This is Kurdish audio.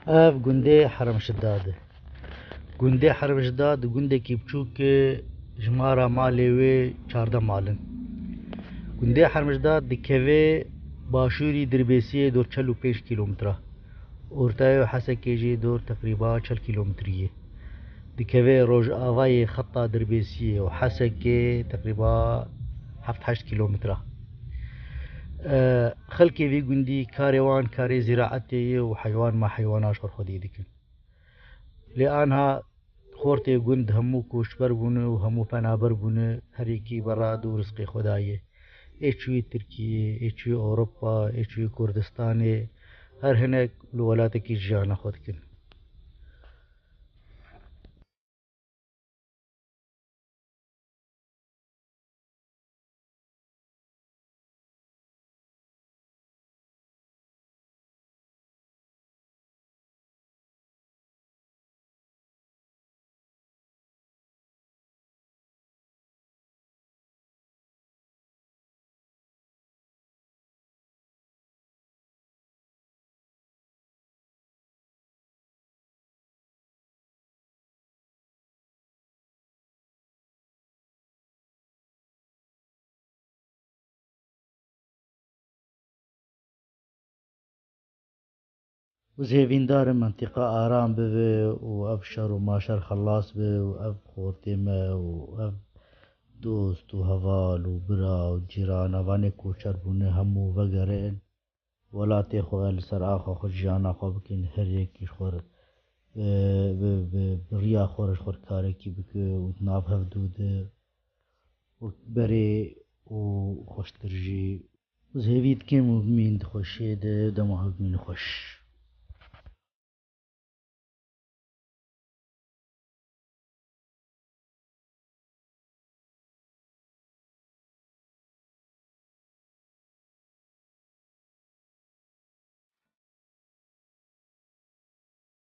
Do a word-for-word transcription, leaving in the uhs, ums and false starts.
Ev gundê Herem Şidad e. Gundê Herem Şidad gundekî biçûk e, jimara malê wê çardeh mal in. Gundê Herem Şidad dikeve başûrî Dirbêsiyê dor çel û pênc kîlometre. Ortaya Hesekê jî dor teqrîba çel kîlometrî ye. Dikeve rojavayê xeta Dirbêsiyê û Hesekê teqrîba heft heşt kîlometre. E, xelkê vî gundî karê wan karê zîraetê ye û heywan ma heywana ji xwe xwedî dikin. Lê anha xortê gund hemû koçber bûne û hemû penaber bûne, her yekî berra dû rizqê xwe daye. Ê çûyî Tirkiyê, ê çûyî Ewropa, ê çûyî Kurdistanê, her hinek li welatekî jiyana xwe dikin. Ez hêvîndar im mentiqa aram bibe û ev şer û maşer xelas be û ev xortê me û ev dost û heval û bira û cîran, evanê koçer bûne, hemû vegerin welatê xwe, li ser axa xwe, jiyana xwe bikin, her yekî ji xwe re, e, bi, bi, bi riya xwe re ji xwe re karekî bike û di nav hev dû de wek berê û xweştir jî. Ez hêvî dikim û bimîn di xweşiyê de, dema hev bimîn xweş.